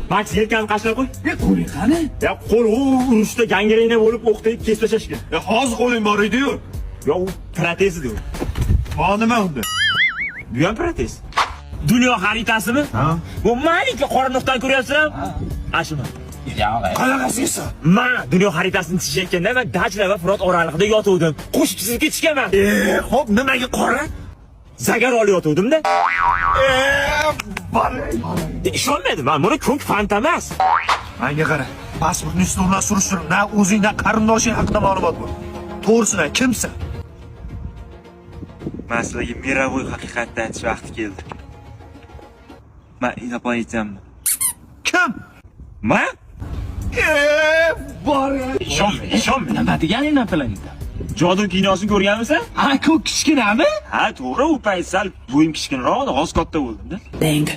Max, yelkamni qashlab qo'y. E, qo'ling qani? Ya qo'l u urushda gangrena bo'lib, o'q tegib kesib tashlashgan. E, hozir qo'ling bor edi-yu. Yo, u protez edi u. Bu nima unda? Bu ham protez. Dunyo xaritasimi? Ha. Bu маленький qora nuqtani ko'ryapsizlarmi? Ana shuni. Qanaqasiga? Man dunyo xaritasini chizayotganda man Dajla va Firot oralig'ida yotuvdim. Qo'shib chizib ketishganman. E, xo'p, nimaga qora? Загар olib yotuvdim-da. E, bor. Ishonmadim. Man buni ko'k fanta emas. Menga qara. Pasportni ustidan surishtir. Na o'zingdan qarindoshing haqida ma'lumot bor. To'g'risini ayt, kimsan? Man sizlarga мировой haqiqatni aytish vaqti keldi. Man инопланетян man. Kim? Man? E, bor. Ishonma, ishonma. Nima degani инопланета? Jodu kinosini ko'rganmisan? Ha, ko'k kichkinami? Ha, to'g'ri, u payt sal bo'yim kichkinaroq edi, hozir katta bo'ldim-da. Bang.